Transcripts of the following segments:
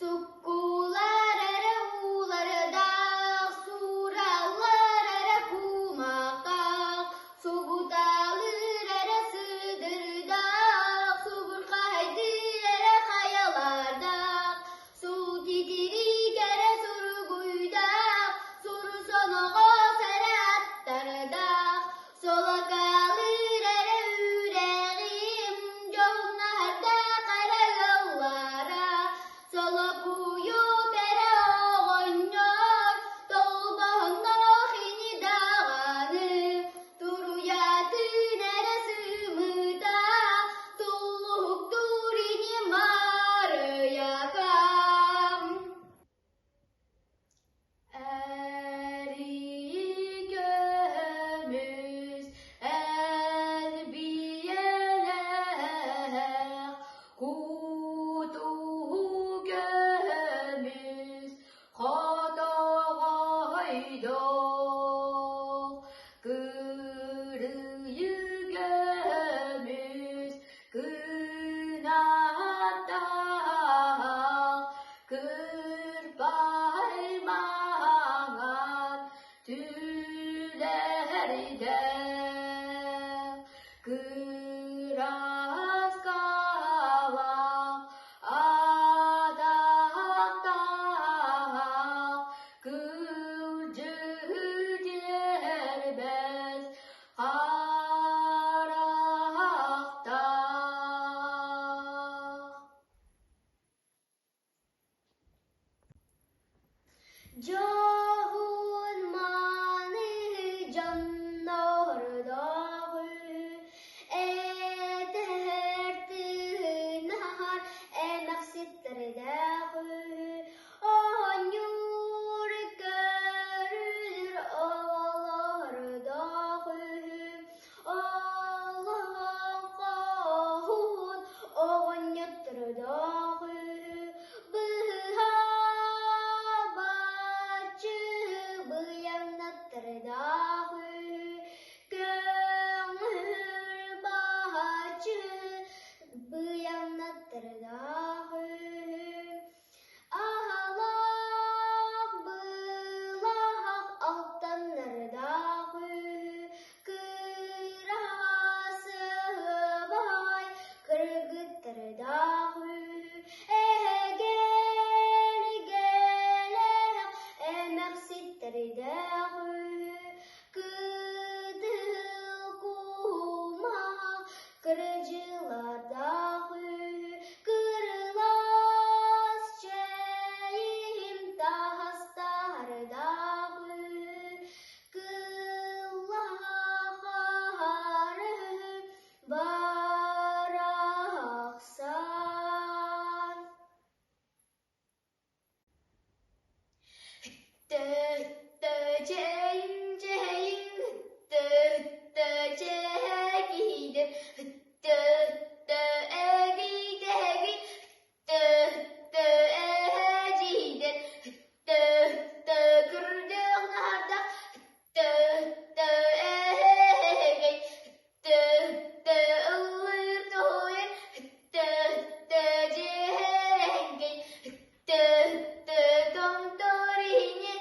Суккулар эрэ уулардаах, суураллар эрэ кумахтаах, Сугуталыыр эрэ сыдырдаах, субурхайдыыр эрэ хайалардаах, Сутитирик эрэ суругуйдаах, суру соноҕос эрэ аттардаах, Солокалыыр эрэ үрэҕим, дьоһуннаһардаах эрэ ыаллара, Солопуйук эрэ оҕонньор, толбоһонноох ини даҕаны, Туруйатын эрэ сымыыта, туллуһуктуур ини Маарыйакам. Эрии көмүс элбиэлээх, кутуу көмүс хотоҕойдоох, кырыйы көмүс кынаттаах, кырбай маҥан түлэрдээх, кырааскалаах атахтаах, кылдьыт иэрбэс харахтаах. Дьоһун мааны дьоннордоох үһү, этэр тыынар эмэхситтэрдээх үһү, оонньуур көрүлүр оҕолордоох үһү, Олоҥхоһун оҕонньоттордоох үһү, быһаабаччы быйаҥнаттардаах үһү, көҥүл бааччы быйаҥнаттардаах үһү. Аһалаах былаах алтаннардаах үһү, кырасыабай кыргыттардаах үһү, эһэгэлгэлээх эмэхситтэрдээх үһү, кытыл кумах кырдьыылардаах үһү, кырылас чэйим таһастардаах үһү, кыллахары барахсан. Төттө-чэйин-чэйин, төттө-чэһэкиидэр, төттө-эгий-тэһэгий, төттө-эһэдьиидэр, төттө-күрдьэх наһардах, төттө-эһэгэй, Ыллыыр туһуйар, дьиэрэҥкэй, томтор иһине,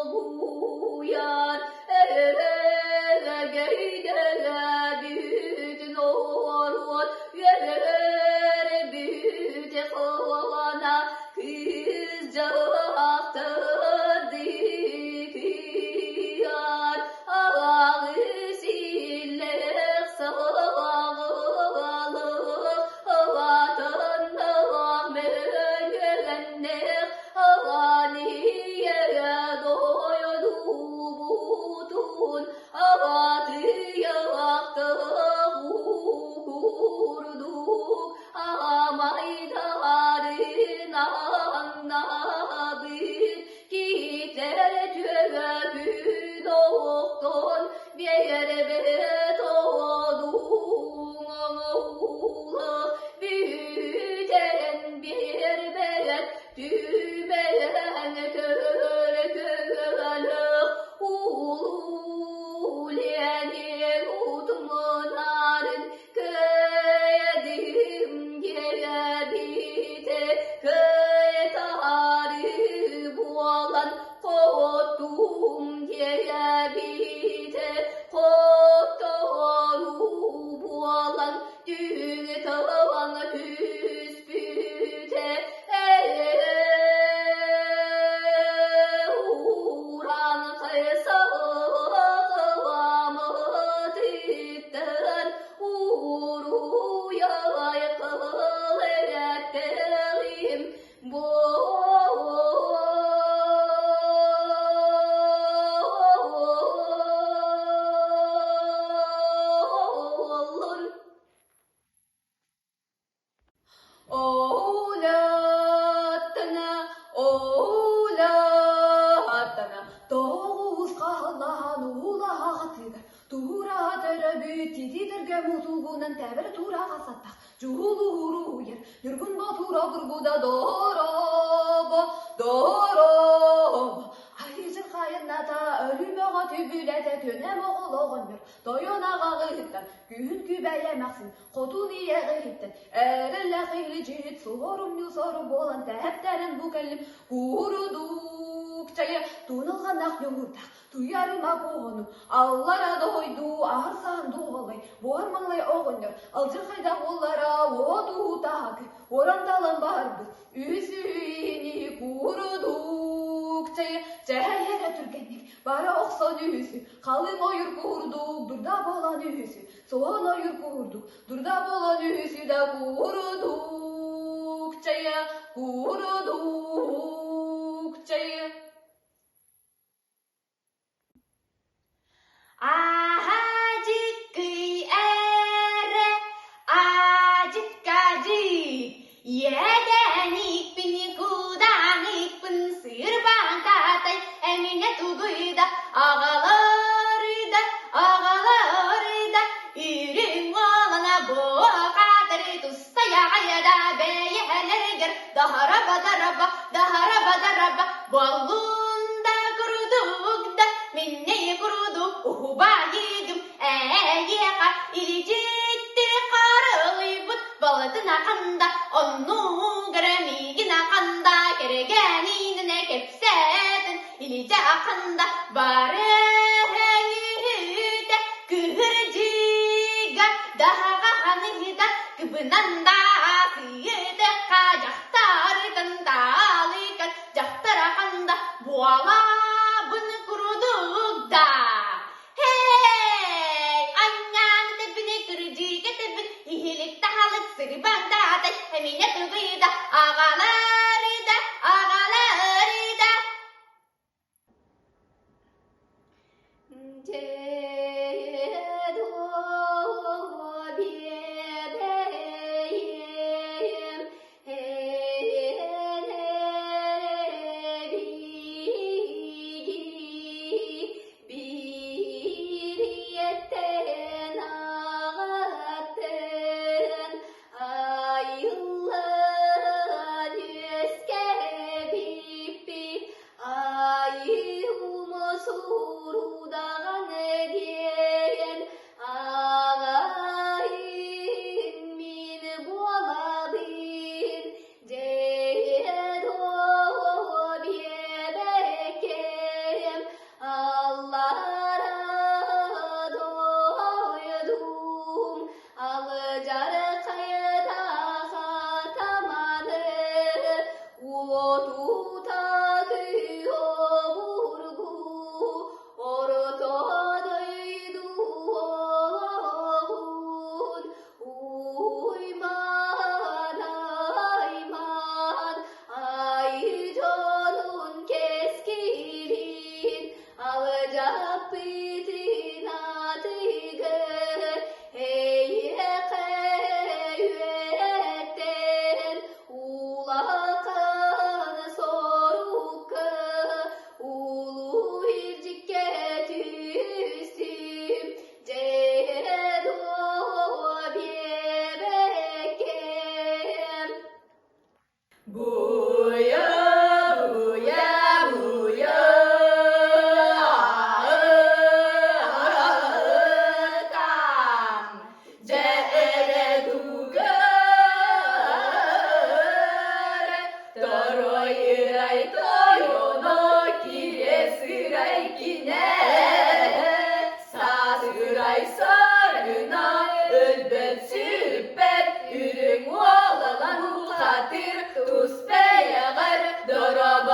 Долгуйар Эгэйдэбит норуот үөрбүт кылана кыыс дьахтар дикияр аҕыс иллэх саҕалык Ылатыннаах мөҥүөннээх Аҕаниэ дойдубутун Аҕатыйахтах курдук Аҕамайдарын аннабыт Киитэр түөкүн охтон биэрбэт одуҥ оҥоһуулаах бүтэн биэрбэт түмэн төлкөлөх улуу Ленин утумунарын кыайдым диэбитэ кыайтары буолан хотум диэбитэ хоттору буолан түҥ тылаҥ түспүтэ Уран саҕаламытыттан уруйай кылыаттыым буоллун. Оолаттана, оолаттана, тоҕус хааллаан уулаһаҕатыгар Туура төрөбүт титиитэргэ мутугунан тэбэр туураҕа саттах дьулуруйар Ньургун Боотур обургуда дорообо, дорообо. Айыычыр хайынната өлүмөҕө түбүлэтэ түнэ моҕол оҕонньор тойон аҕаҕыһыттан күһүн күбэйэ эмээхсин хотун ийэҕиһиттэн эрэллээх илдьит суорумньу сору буолан тэһэптэрин бу кэллим курудук чайы туналҕанах ньуҥурдах Туйарыма куоһуну, аллара дойду арсан дуолай, буор маҥнай оҕонньор, алдьархайдаах уоллара уоту таһакы, уран-талан барбыт, үсүһүни курдук чайы чэһэйэрэ түргэнник, бара охсон үһүсү, халыҥ ойуур курдук, дурда буолан үһүсү, суон ойуур курдук, дурда буолан үһүсү да курдук чайы, курдук чайы. Аһаадьыкый эрэ, аадьыкка-дьык, иэдэникпин, кудааныкпын, сыырбаан таатай, эминэ тугуй да, аҕалары да, аҕалары да, үрүҥ уолана буокаатары тустайаҕайа да бэйэлэригэр даһараба-дараба, даһараба-дараба, буоллун да курдук да минней курдук уһубайыгым эйиэхэ илдьитти харылыйбыт балытын аканда оннугар миигин аканда кэргэнинэ кэпсээтин илдьэ аканда бары үһүтэ күһүрдьига даһаҕаһаныһыта кыбынан да сыйытыка дьахтарытын таалыкан дьахтара ханда буолабын курдук да Һэй, анньааны тэбини кырдьыыга тэбин иһилик таһалык сырбаҥ даатай эминэ тугуйда аҕаларыда аҕаларыда Дьэ,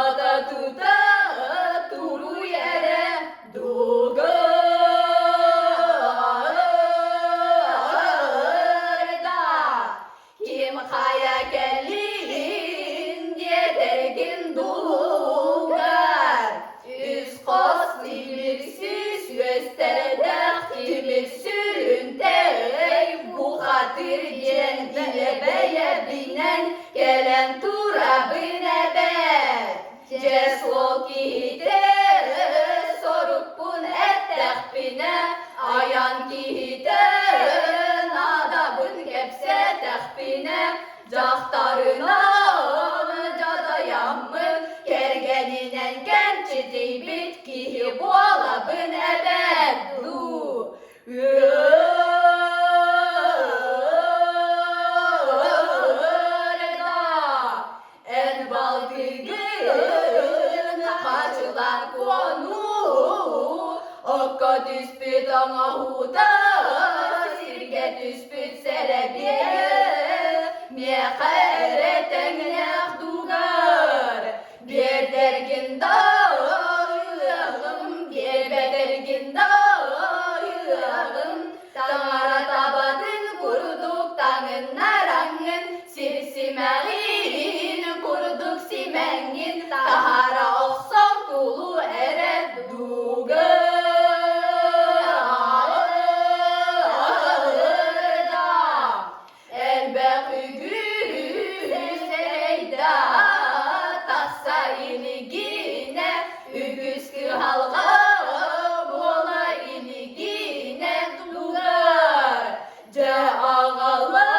Аҕата тута туруй эрэ дугар да ким хайа кэллин диэтэргин дугар үс хос тимир сүүс үөстэрдээх тимир сүрүнтэй бухатыр диэн илэ бэйэбинэн кэлэн турабын эбээт дьэ суол киһитэ сорукпун эттэхпинэ айан киһитэ наадабын кэпсээтэхпинэ дьахтарынан дьадайаммын кэргэнинэн кэмчитийбит киһи буолабын эбээт дуу Эн балтыгын хачылан куону, окко түспүт оҥоһуута, сиргэ түспүт сэрэбиэ, миэхэ эрэ тэҥнээх дугар, биэрдэргин да ыаҕым, биэрбэтэргин да ыаҕым, таҥара табатын курдук таҥыннараҥҥын, сир симэҕин курдук симэҥҥин таһаара охсон кулу эрэ дугар да элбэх үгүс эрэйдэ тахса илигинэ үгүс кыһалҕа буола илигинэ дугар дьэ аҕала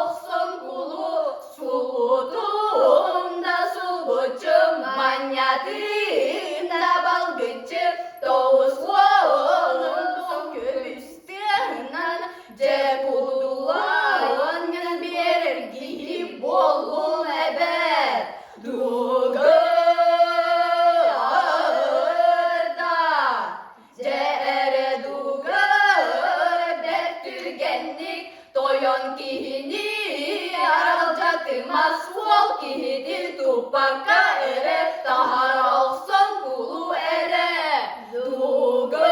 охсон кулу сулутун да сулбуччу манньатын да балгыччы тоҕус уонун көбүстүөнан дьэ кулдулаан биэрэр киһи буоллум эбээт дугар да дьэ эрэ дугар бэрт түргэнник тойон киһини аралдьатыма суол киһини туппакка эрэ таһара охсон кулу эрэ дугар.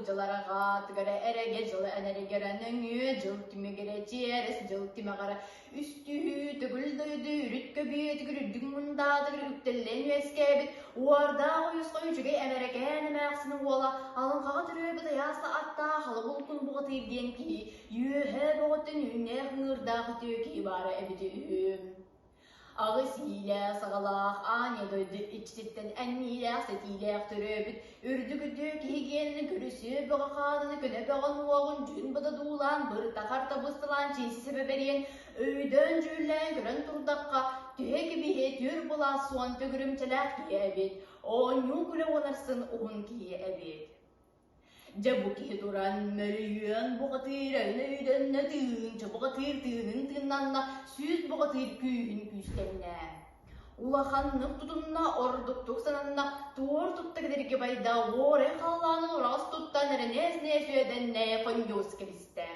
дьыл арҕаатыгара, эрэгэ дьыл энэригэрэ, нөҥүө дьыл түмүгэрэ, чиэрэс дьыл тимэҕэрэ, үстүһүү төгүл дойду үрүт көбүөтүгэр үрдүк мундаатыгар үктэллэн үөскээбит уордаах уйусха үчүгэй эмэрэкээн эмээхсин уола алыҥхаҕа төрөөбүт айаасла аттаах алабылкун буҕатыыр диэн киһи үөһээ бөҕөттөн үүннээх ыҥыырдаах үтүө киһи баара эбитэ үһү. Аҕыс иилээх-саҕалаах аанньа дойду иччититтэн энниилээх-сэтиилээх төрөөбүт үрдүк үтүө киһи гиэнин көрүсүө бөҕө хаанын көнө бөҕөн уоҕун дьүһүн бододуулаан бырта-харта бысталаан чиэсисэбэ бэриэн өйдөөн-дьүүллээн көрөн турдахха түһэ кэбиһиэ түөр былаас суон төгүрүмчэлээх киһи эбит, оонньуу күлэ уонарсын уһун киһи эбит. Дьэ бу киһи туран мөлүйүөн бухатыыр өйүн өйдөннө, тыһыынча бухатыыр тыынын тыыннанна, сүүс бухатыыр күүһүн күүстэннэ. Улаханнык тутунна, ордуктук сананна, туор тутта кэдэрги байда, уорай халлаанын ураҕас туттан эрэнээс-нээс үөдэннэ, хонньуос кэбистэ.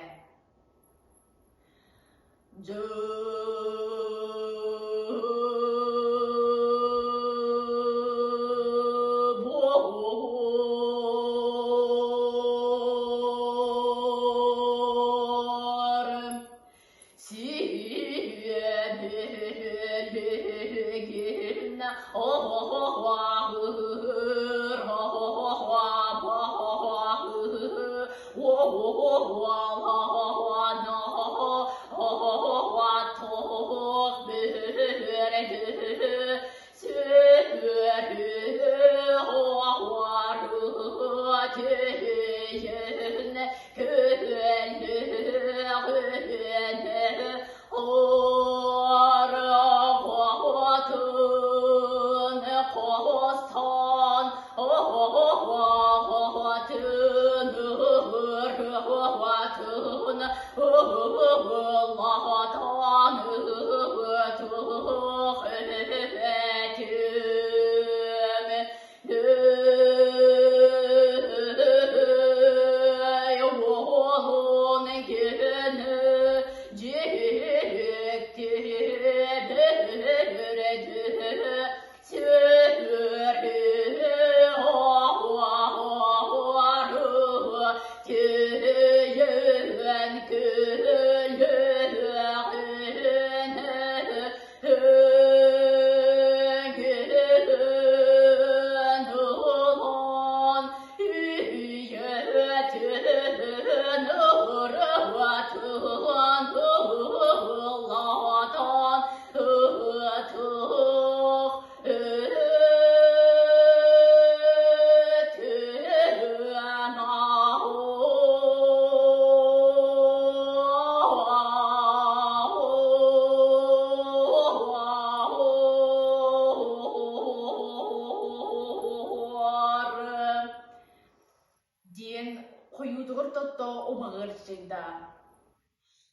Диэн хойуутугар тотто убаҕар сыйда.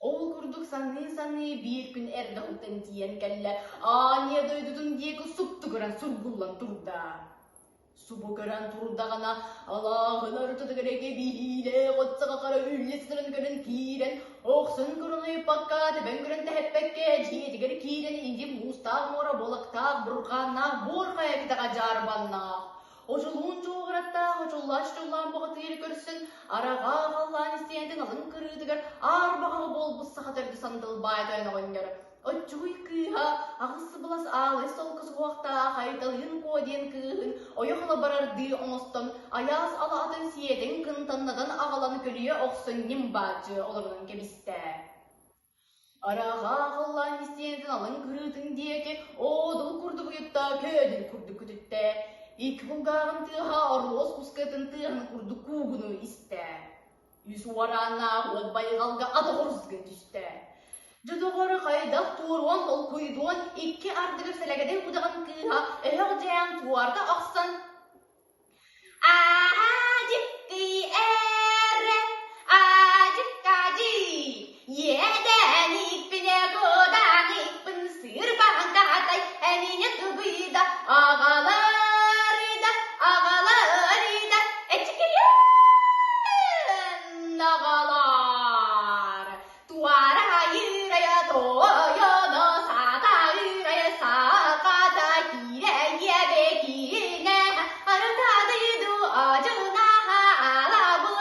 Ол курдук саныы-саныы биир күн эрдэ уһуктан тиийэн кэллэ, аанньа дойдутун диэки суптугуран сургуллан турда. Субу көрөн турдаҕына, алааһын ортотугар кэбиһиилээх от саҕа хара үллэ сытарын көрөн киирэн, охсон көрөн ыйыппакка, тэбэн көрөн тэһэппэккэ, дьиэтигэр киирэн инди муустаах муора буолактаах, бурҕааннаах буор хайа кэтэҕэ дьаарбаннаах. Очулуун чуоҕураттаах очуллаах-чуллаан бухатыыры көрсөн, араҕаа халлаан истиэнэтин алын кырыытыгар аар баҕаҕа буолбут саха төрдө сандал баай тойон оҕонньор Оччугуй кыыһа аҕыс сыбылас аалай солко суһуохтаах Айталыын Куо диэн кыыһын ойох ыла барардыы оҥостон, айаас алаатын сиэтин кынтаннатан аҕалан көлүйэ охсон ньим-бааччы олорунан кэбистэ. Араҕаа халлаан истиэнэтин алын кырыытын диэки оодул курдук уйутта, көөдүл курдук көтүттэ. Икки кулгааҕын тыаһа оруос кускатын тыаһын курдук куугуну истэ. Үс уорааннаах уот байҕалга ат оҕурус гына түстэ. Дьэ доҕор хайдах туоруон толкуйдуон икки ардыгар сэлэгэдэй удаҕан кыыһа өһөх дьээн туорда охсон Аадьыккый эрэ, аадьыккаадьый, иэдээн икпинэ кудаан икпин сыырбаҕын таһатай, эмине тугуйда, аҕаларыйда, аҕаларыйда, эчикийэн аҕалар. Туара айыырайа тойоно саатаырайа сааката киирэйэ бекиинэ арытадыйду ажынаха алабы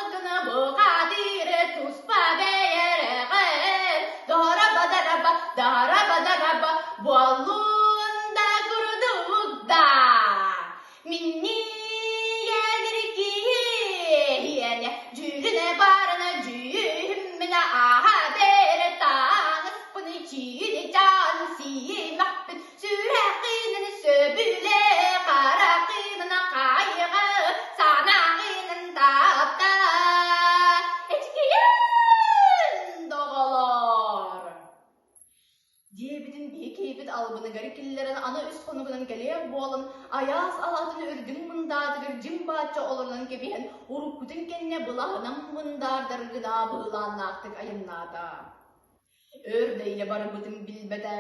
киһибит албыныгар киллэрэн аны үс хонугунан кэлиэх буолан, айаас алаатын үрдүҥ мындаатыгар дьиҥ бааччы олорунан кэбиһэн, уруккутун кэннэ былаһынан мындаардар гына быһылааннаахтык айаннаата. Өр да илэ барбытын билбэтэ,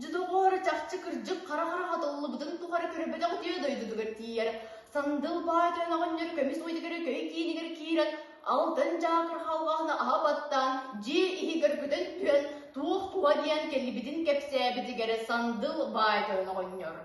дьэ доҕоор, чахчы кырдьык хара-хара хатыллыбытын тухары көрбөтөх үтүө дойдутугар тиийэр. Сандыл баай тойон оҕонньор көмүс уйдугар көй киинигэр киирэн, алтан дьаакыр халҕаһыны аһа баттаан, дьиэ иһигэр көтөн түһэн, туох туһа диэн кэллибитин кэпсээбитигэр Сандыл баай тойон оҕонньор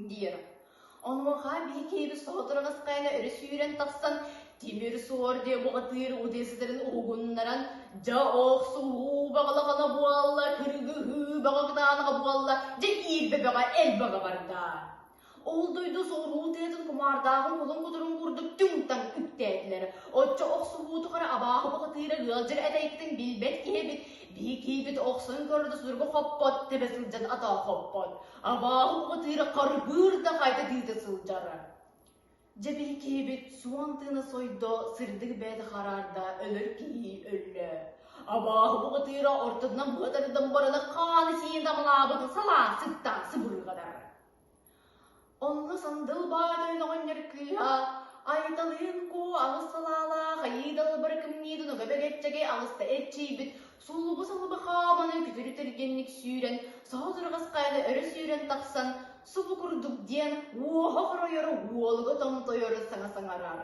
Диир. Онуоха биһи киһибит соһутураҕас хайана өрө сүүрэн тахсан, тимир суор диэ бухатыыр удьуйсытарын уһугуннаран, дьэ охсуһуу баҕалаҕана буолла, кыргыһыы бөҕө кытаанаҕа буолла, дьэ иирбэ бөҕө элбэҕэ барда. Ол дойду соҕуруу тыатын кумаардааҕын кулун кутурун курдук түҥ-таҥ үктээтилэр. Оччо охсуһуу тухары абааһы бухатыыра ыалдьар этэйгитин билбэт киһи эбит. Биһи киһибит охсон көрдө судургу хоппот, тэбэ сылдьан атаа хоппот. Абааһы бухатыыра харбыыр да хайда тыыта сылдьара. Дьэ биһи киһибит суон тыына сойдо, сырдык бэйэтэ хараарда, өлөр киһи өллө. Абааһы бухатыыра ортотунан быһа тардан барана хааны сиэн тамалаабыт салаа сыттаан сыбырҕанар. Онно Сандал баай оҕонньор кыыһа Айталыын Куо аҕыс салаалаах айыы далбар кымньыытын уга бэгэччэги аҕыста эрчийбит сулбу-салыбы хааманы күтүрү түргэнник сүүрэн, соһо-турҕас хайаны өрө сүүрэн тахсан, субу курдук диэн уоһа хоройору уолуга томтойору саҥа саҥарар.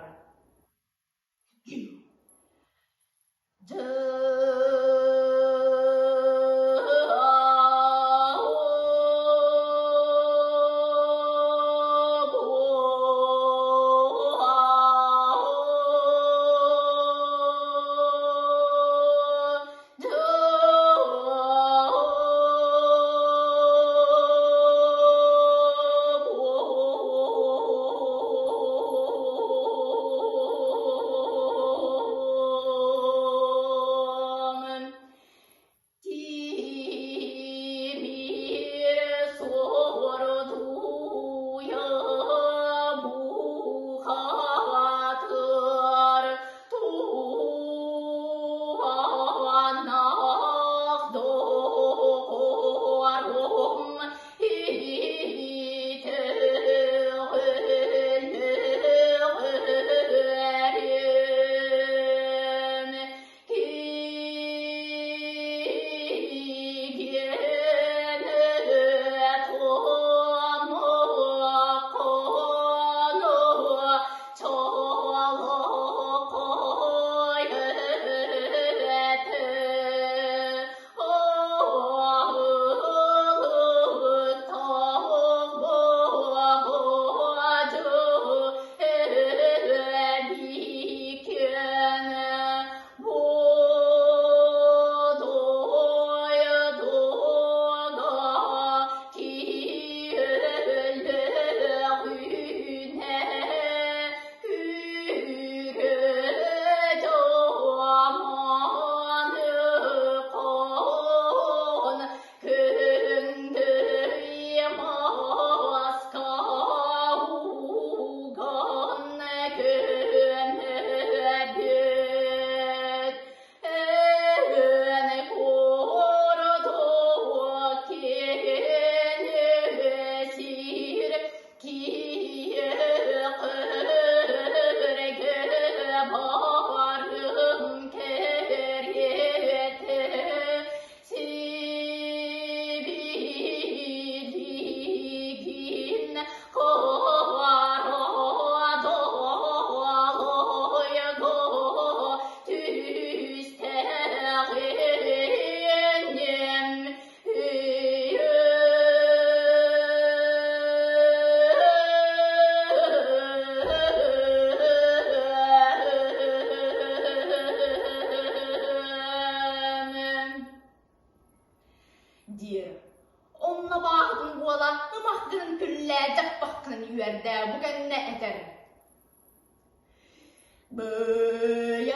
Быйа,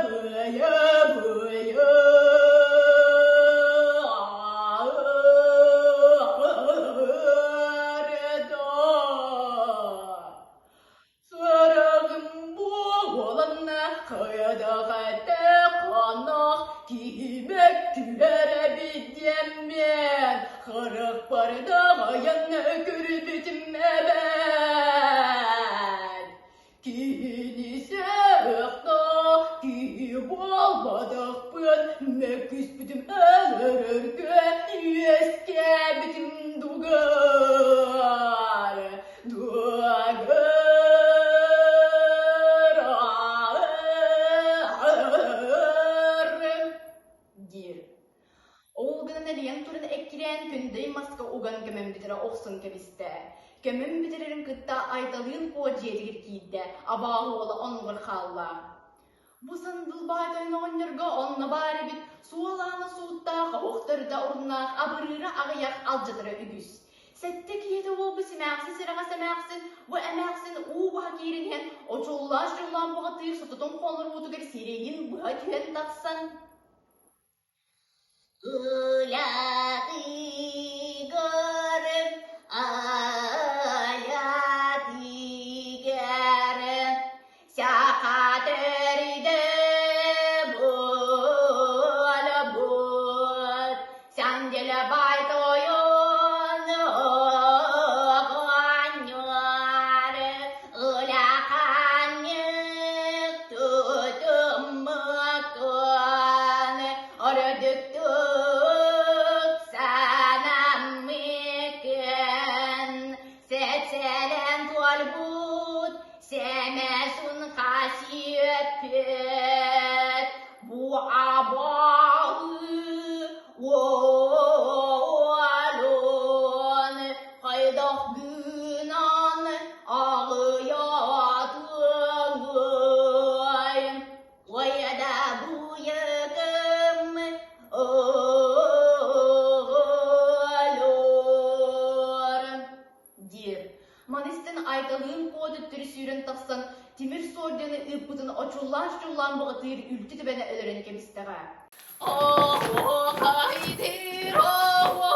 быйа, быйа, Сарагым буоланна хайдаҕа хонох киһибэк түһэрэ бидиэммин харахпар даҕайан көрбүтүм эбээт. Киһини сөхтөх киһи буолбатахпын мөккүспүтүм өлөрөргө үөскээбитим дугар. Диир. Ол гынан эрийэн туран эккирээн күндөй маска уган көмөн бүтэрэ охсон кэбистэ. Көмөн бүтэрэрин кытта Айталыын Куо дьиэтигэр киирдэ, абааһы уола оннугар хаалла. Бу сандал баай оҕонньорго онно баар эбит, суолаана сууттаах, оһохторута оруннаах, абырыыра аҕыйах, алдьатара үгүс. Сэттэ киһитэ уолбу симээхсин сирэҕэс эмээхсин, бу эмээхсин уу быһа киирэн иһэн, очуллааш дьоллоон баҕатыыр сототун хоонуруутугар сирэйин быһа түһэн тахсан Ылатыгар, алатыгар, саха төрдө буолбут, Сандела бай тойон оҕонньор, улаханнык тутуммуккун, ордуктук санаммыккын, сэт-сэлэн туолбут сэмэсун хасиэппит, бу абааһы уолун хайдах гынан аҕыйатыаҥый? Уйада буйатым оҕолор диир. Маны истэн Айталыын Куо төттөрү сүүрэн тахсан тимир суордьаны ыыппытын очуллаан-чуллаан баҕатыыр үлтү түбэнэ өлөрөн кэбистэҕэ. Оһуохайдыыр оһуохай.